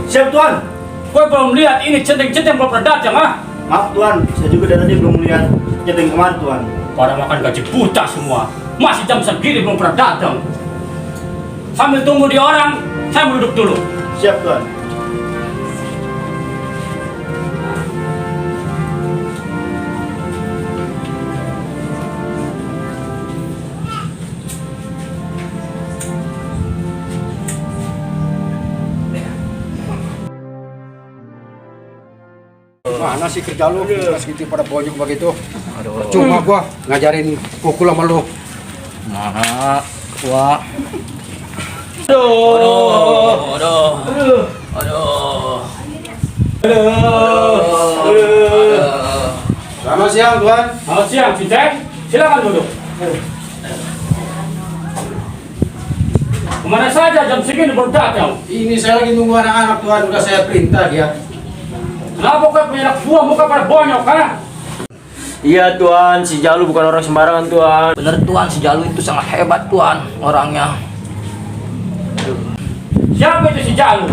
Siap Tuan. Gue belum lihat ini centeng-centeng belum pernah datang, ah. Maaf Tuan, saya juga dari tadi belum lihat centeng kemarin Tuan. Pada makan gaji buta semua. Masih jam segini belum pernah datang. Sambil tunggu di orang, saya mau duduk dulu. Siap Tuan. Mana sih kerja lu? Segitu pada bonyok begitu. Cuma gua ngajarin pukul sama lu. Mana? Wah. Aduh. Selamat siang, Tuan. Selamat siang, Cinceng. Silakan duduk. Kemana saja jam segini belum datang? Ini saya lagi nunggu anak-anak, Tuan. Udah saya perintah dia. Kenapa kau punya anak buah muka pada bonyok, ha? Iya Tuan, si Jalu bukan orang sembarangan Tuan. Bener Tuan, si Jalu itu sangat hebat Tuan orangnya. Siapa itu si Jalu?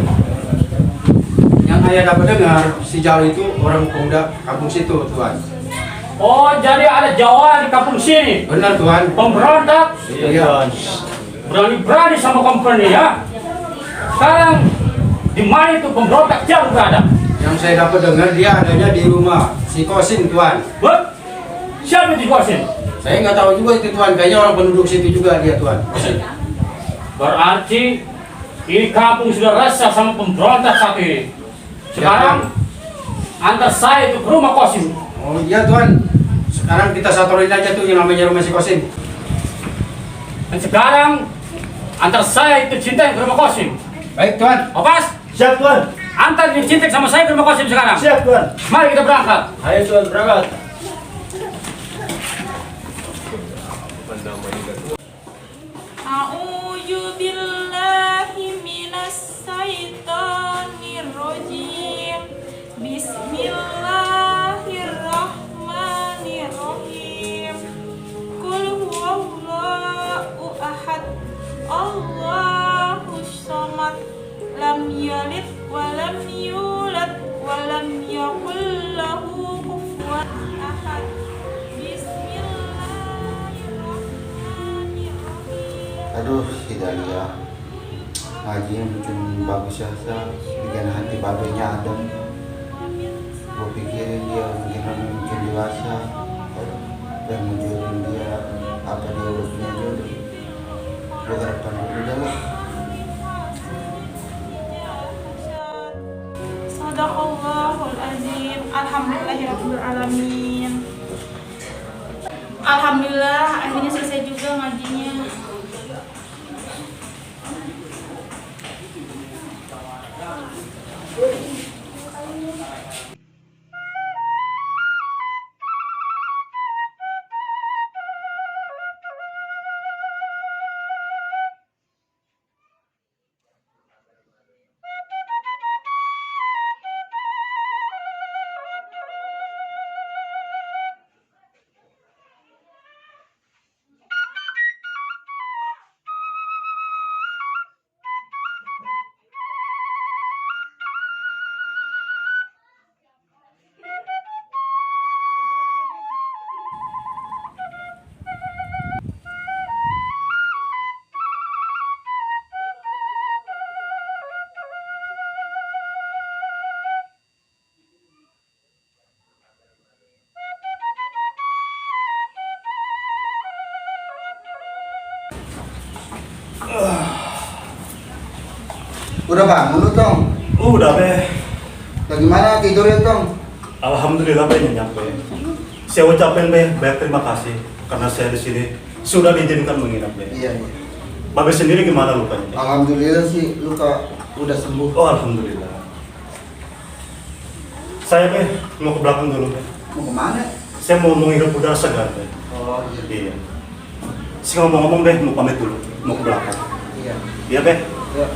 Yang saya dapat dengar, si Jalu itu orang pemuda kampung situ, Tuan. Oh, jadi ada Jawa di kampung sini. Benar, Tuan. Pemberontak. Iya. Berani-berani sama company, ya. Sekarang di mana itu pemberontak Jalu berada? Yang saya dapat dengar dia adanya di rumah si Kosin, Tuan. What? Siapa itu Kosin? Saya nggak tahu juga itu, Tuan. Kayaknya orang penduduk situ juga dia, Tuan. Kosin. Berarti ini kampung sudah resah sama pemberontak saat ini. Sekarang antar saya itu ke rumah Kosin. Oh iya, Tuan. Sekarang kita satorin aja tuh yang namanya rumah si Kosin. Dan sekarang antar saya itu cinta ke rumah Kosin. Baik, Tuan. Opas, Siap Tuan. antar dia cinta sama saya ke rumah Kosin sekarang. Siap Tuan. Mari kita berangkat. Ayo Tuan, berangkat. A'udzu billahi minas syaitonir rajim. Bismillahirrahmanirrahim. Qul huwallahu ahad. Allahus samad. Lam yalid wa lam yulad wa lam yakul lahu kufuwan ahad. Aduh, si Dalia ngajinya bikin bagus ya, bikin hati babenya adem. Gue pikirin dia mungkin dewasa, dan munculin dia apa dia udah punya jodoh. Gue ke depan dulu dah lah. Sadaqallahul azim. Alhamdulillahirabbil alamin. Alhamdulillah akhirnya selesai juga ngajinya. Udah bangun lu, Tong? Udah be. Bagaimana tidurnya, Tong? Alhamdulillah be nyampe. Saya ucapin be, banyak terima kasih karena saya di sini sudah diizinkan menginap be. Iya, iya. Babe sendiri gimana lukanya? Be? Alhamdulillah sih luka udah sembuh. Oh alhamdulillah. Saya be mau ke belakang dulu be. Mau kemana? Saya mau menghirup udara segar be. Oh Iya. iya. Saya ngomong-ngomong be, mau pamit dulu, mau ke belakang. Iya. Iya be. Ya.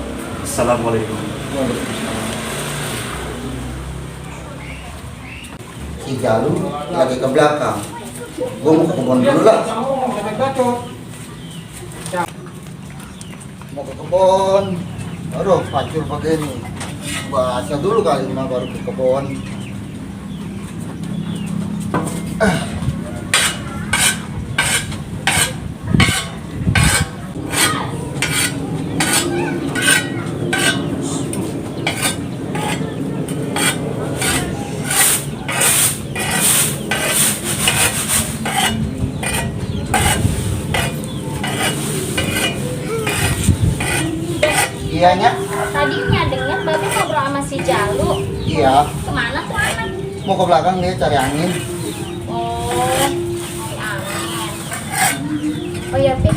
Assalamualaikum. Si Jalu lagi ke belakang. Gue mau ke kebun dulu lah. Mau ke kebun. Aduh, pacul begini. Baca dulu kali mah baru ke kebun. Iya nya? Tadinya dengar Babe ngobrol sama si Jalu. Iya. Kemana tuh anak? Mau ke belakang dia cari angin. Oh, si angin. Oh iya, Be.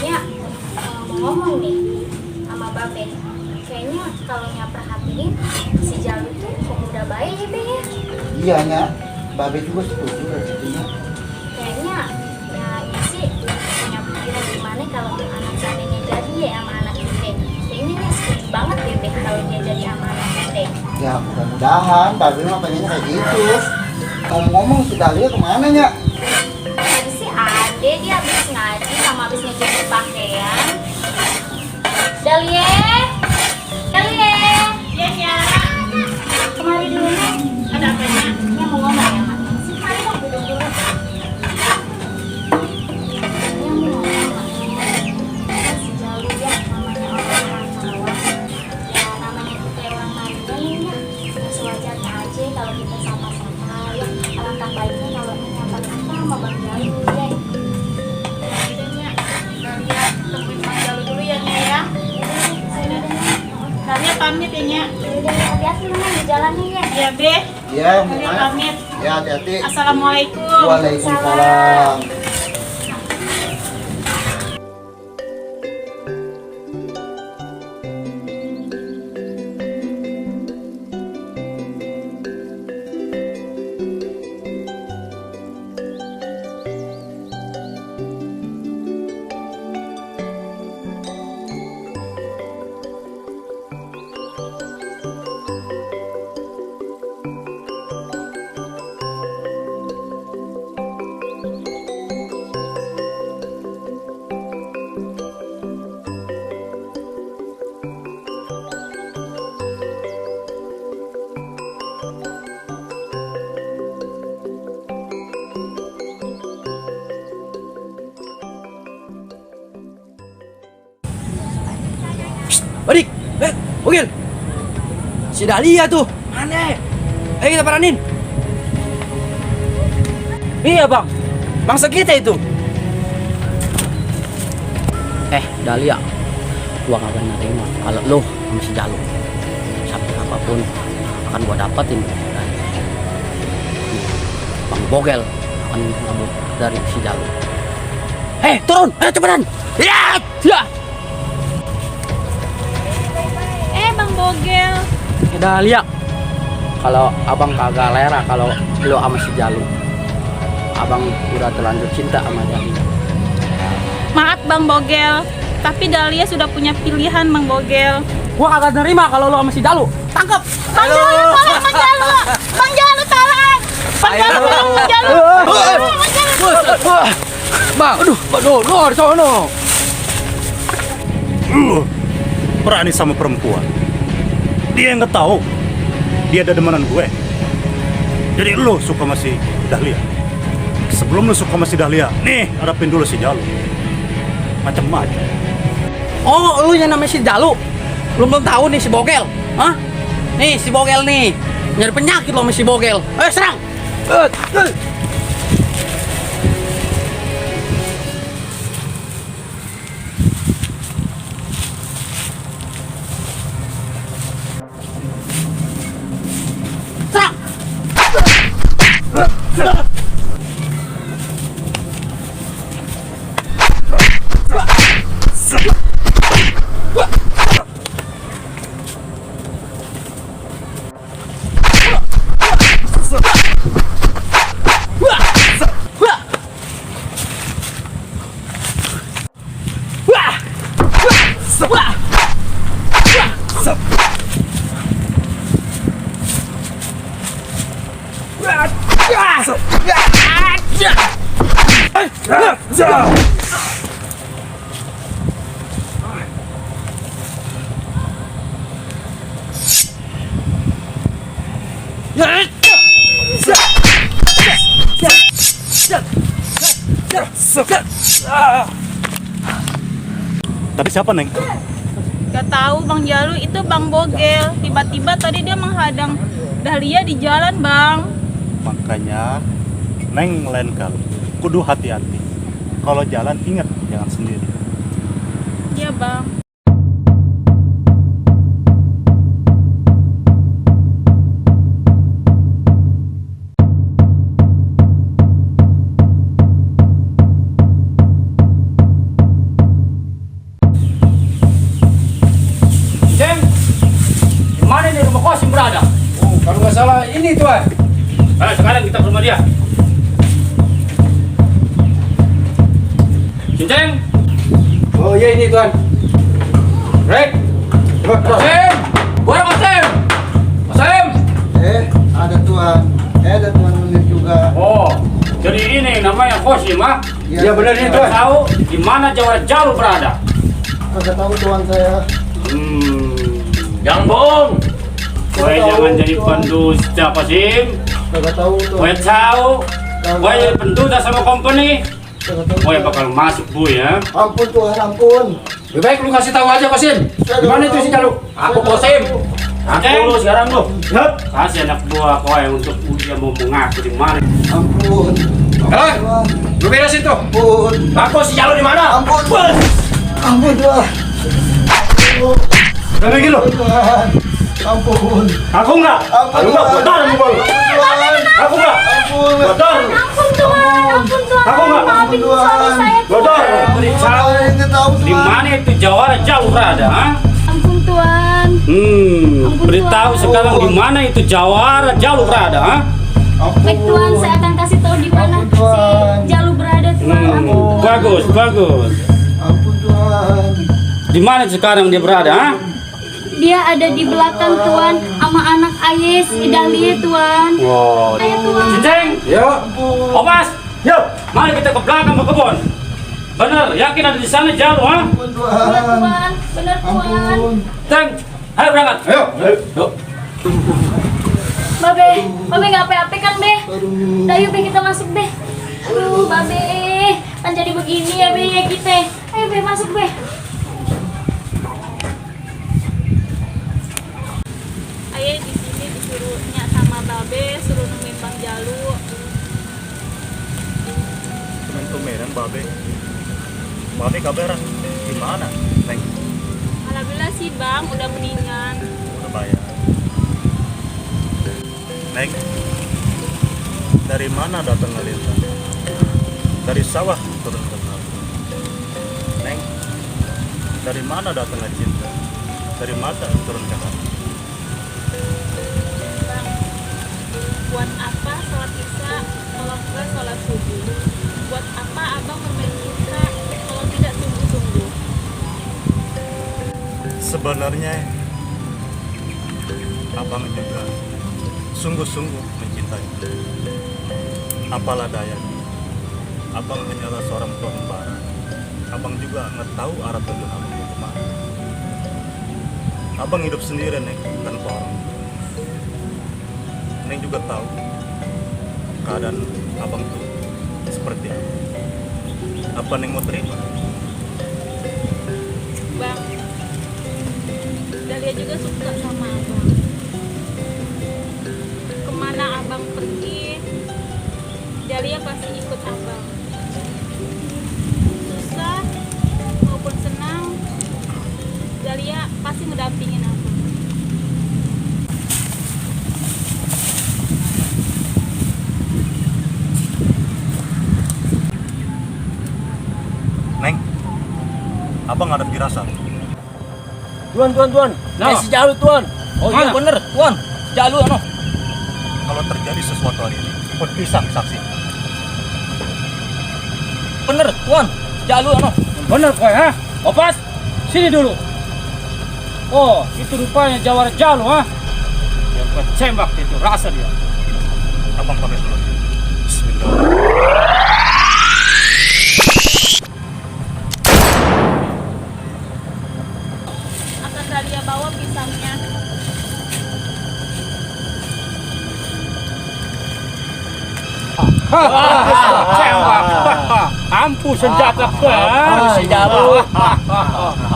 Ya, mau ngomong nih sama Babe. Kayaknya kalau nya perhatiin, si Jalu tuh pemuda baik ya, Be ya. Iya nya. Babe juga setuju rezekinya. Kayaknya, ya sih punya pikiran gimana kalau anak seandainya jadi ya sama anak kita. Kayaknya nya setuju banget ya, Be, kalau dia jadi sama anak kita. Ya mudah-mudahan Babe mah pengennya kayak gitu. Ngomong-ngomong si Dahlia kemana nya? Tadi sih Ade dia habis ngaji sama habis ngejemur pakaian. Dahlia, Ya ya. kemari dulu nih. Ada apanya? Ini mau ngomong ya, Mak. Si Mari dong duduk dulu. Ini mau ngomong, Mak. Si Jalu ya, namanya orang Jawa. Ya namanya kita orang Madura ya. Sewajarnya aja kalau kita sama-sama ya. Alangkah baiknya kalau nyapa kita sama Bang Jalu ya. Akhirnya Dahlia temuin Bang Jalu dulu ya Nya ya. Dahlia pamit ya Nya. Udah hati-hati lu Mak, di jalannya ya. Ya Be. Iya, Dahlia Mak. pamit. Ya hati-hati. Assalamualaikum. Waalaikumsalam. Badik, Bogel. Si Dahlia tuh. Mana? Ayo kita paranin. Iya bang, bangsa kita itu. Dahlia, gua gak pernah terima kalau lo sama si Jalu sampai apapun akan gua dapatin. Bang Bogel akan ngambil dari si Jalu. Turun, cepetan. Ya. Bang Bogel. Dahlia, kalau abang kagak lera kalau lo sama si Jalu, abang udah terlanjur cinta sama Dahlia. Maaf Bang Bogel, tapi Dahlia sudah punya pilihan Bang Bogel. Gua kagak nerima kalau lo sama si Jalu. Tangkap! Bang Jalu tolong, Bang Jalu. Bang Jalu tolong. Bang Jalu tolong, Bang Jalu. Bang, aduh, di sono. Berani sama perempuan. Dia nggak tahu dia ada demenan gue. Jadi lo suka sama si Dahlia. Sebelum lo suka sama si Dahlia, nih hadapin dulu si Jalu. Macam-macam. Oh, lu yang namanya si Jalu. Belum tahu nih si Bogel. Hah? Nih si Bogel nih. Nyari penyakit lo sama si Bogel. Ayo serang. Tadi siapa, Neng? Gak tahu Bang Jalu, itu Bang Bogel. Tiba-tiba tadi dia menghadang Dahlia di jalan, Bang. Makanya Neng lain kali kudu hati-hati. Kalau jalan ingat jangan sendiri. Iya, Bang. Ceng, di mana nih rumah Kosim berada? Oh, kalau nggak salah ini tuan. Ayo sekarang kita ke rumah dia. Cinceng, Oh iya ini tuan. Rek, Coba. Kosim, buat Kosim, Kosim. Ada tuan. Ada tuan menit juga. Oh, jadi ini namanya Kosim, ah? Iya benar ini Nggak tuan. tahu di mana Jawara Jalu berada? Kagak tahu tuan saya. Jangan bohong. Kowe jangan jadi pendusta, Kosim. Kagak tahu tuan. Kowe tahu, kowe jadi pendusta sama company. Kagak tahu. Kowe bakal masuk bu ya. Ampun tuan, ampun. Lebih baik lu kasih tahu aja Kosim. Di mana itu si Jalu? Aku Kosim. Aku lu sekarang lu. Kasih anak buah kowe untuk dia mau mengaku di mana. Ampun. Hei, lu beresin tuh. Ampun. Aku si Jalu di mana? Ampun. Ampun tuan. Udah begini lo. Tuan. Ampun. Aku enggak. Ampun. Aku enggak. Bodar lu, Bang. Aku enggak. Ampun. Bodar. Ampun Tuhan, ampun Tuhan. Aku nggak. Maafin suami saya Bodar. Beritahu di mana itu Jawara Jalu berada, ha? Ampun Tuhan. Beritahu sekarang di mana itu Jawara Jalu berada, ha? Baik Tuhan, saya akan kasih tahu di mana Ampun, Tuhan. si Jalu berada Tuhan. Ampun Tuhan. Bagus, bagus. Ampun tuan. Di mana sekarang dia berada, ha? Dia ada di belakang Tuhan sama anak Ayes, Dahlia Tuhan. Wow. Ayo Tuhan. Cinceng, Yo. Omas, Yuk. mari kita ke belakang ke kebun. Benar, yakin ada di sana Jalu, ha? Ampun Benar tuan. Tuhan, benar Tuhan. Ampun. Ceng, ayo berangkat. Ayo. Yuk. Babe, Babe nggak apa-apa kan Be? Udah yuk Be kita masuk Be. Aduh Babe, kan jadi begini ya Be ya kita. Ayo Be masuk Be. Ayah di sini disuruhnya sama Babe, suruh nemuin Bang Jalu. Tumben-tumbenan Babe. Babe kabaran di mana, Neng? Alhamdulillah sih Bang, udah mendingan. Udah bayar. Neng, dari mana datang Lintang? Dari sawah turun ke laut. Neng, dari mana datang cinta? Dari mata turun ke hati. Bang, buat apa sholat isya kalau enggak sholat subuh? Buat apa abang bermain cinta kalau tidak sungguh-sungguh? Sebenarnya abang juga sungguh-sungguh mencintai. Apalah daya, abang hanyalah seorang pengembara. Abang juga nggak tahu arah tujuan abang mau kemana. Abang hidup sendiri, Neng, tanpa orang tua. Neng juga tahu keadaan abang tuh seperti apa. Apa Neng mau terima? Bang, Dahlia juga suka sama abang. Kemana abang pergi, Dahlia pasti ikut abang. Susah maupun senang, Dahlia pasti ngedampingin abang. Neng, abang ada firasat. Tuan. Nah. Si Jalu Tuhan. Oh iya Mana? bener Tuhan. Si Jalu ano. Kalau terjadi sesuatu hari ini, pun pisang saksi. Bener Tuhan. Si Jalu ano. Benar kowe, ha? Opas, sini dulu. Oh, itu rupanya Jawara Jalu, ha? Yang kau cembak itu rasa dia. Abang pamit dulu. Bismillah. Akan Dahlia bawa pisangnya. Cembak. Ampuh senjata kau. Si Jalu.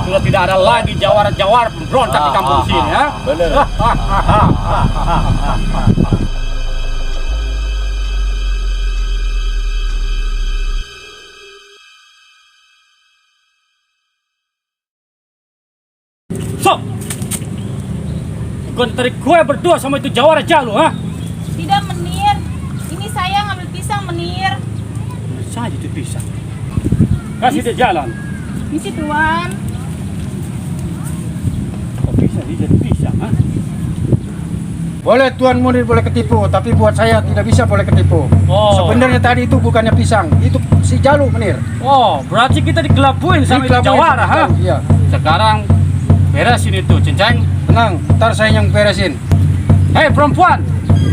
Sudah tidak ada lagi jawara-jawara pemberontak di kampung sini ya. Bener. Sok. Kau tarik gue berdua sama itu jawara Jalu, ha? Tidak, Menir. Ini saya ngambil pisang, Menir. Saya itu pisang. Kasih dia jalan. Misi Tuan. Kok bisa dia jadi pisang, ha? Boleh Tuan Munir boleh ketipu, tapi buat saya tidak bisa boleh ketipu. Oh. Sebenarnya tadi itu bukannya pisang, itu si Jalu Munir. Oh, berarti kita dikelabuin sama itu Dikelabuin jawara, sama ha? Jalu, iya. Sekarang beresin itu, Cincang. Tenang, ntar saya yang beresin. Hei perempuan,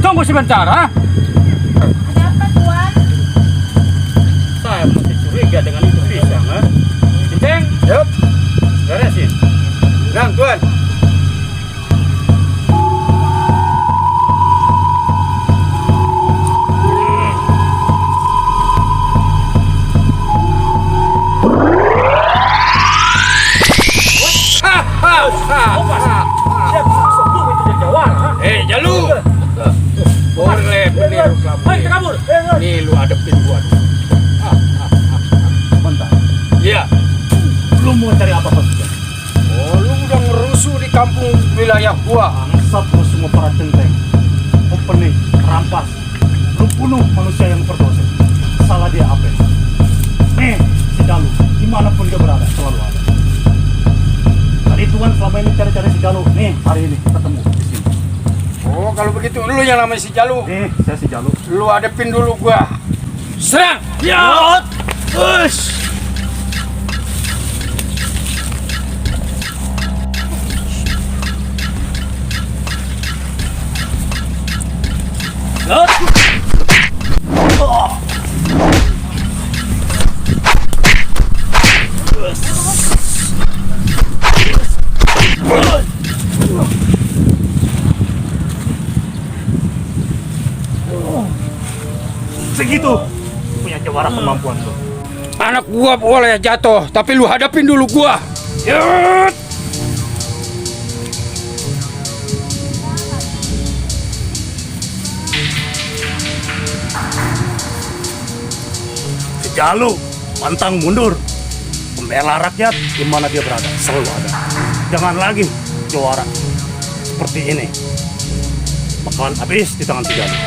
tunggu sebentar, ha? Ada apa, Tuan? Saya masih curiga dengan itu pisang, ha? Cincang, Yup, beresin. tenang Tuan. Dia bisa sebelum itu jadi jawara, ha? Jalu. Boleh Munir. Hai, kita kabur. Nih lu adepin buat. Bentar, Iya. lu mau cari apa-apa saja? Oh, lu udah ngerusuh di kampung wilayah gua. Bangsat lu semua para centeng. Opening, rampas. Lu bunuh manusia yang berdosa. Salah dia apa? Nih, si Jalu, dimanapun dia berada, selalu ada. Tadi Tuan selama ini cari-cari si Jalu. Nih, hari ini ketemu di sini. Oh, kalau begitu lu yang namanya si Jalu. Nih, saya si Jalu. Lu adepin dulu gua. Serang! Ya. Us. Segitu punya jawara kemampuan lu. Anak gua boleh jatuh, tapi lu hadapin dulu gua. Yut. Si Jalu, pantang mundur. Pembela rakyat di mana dia berada, selalu ada. Jangan lagi jawara seperti ini. Bakalan habis di tangan si Jalu.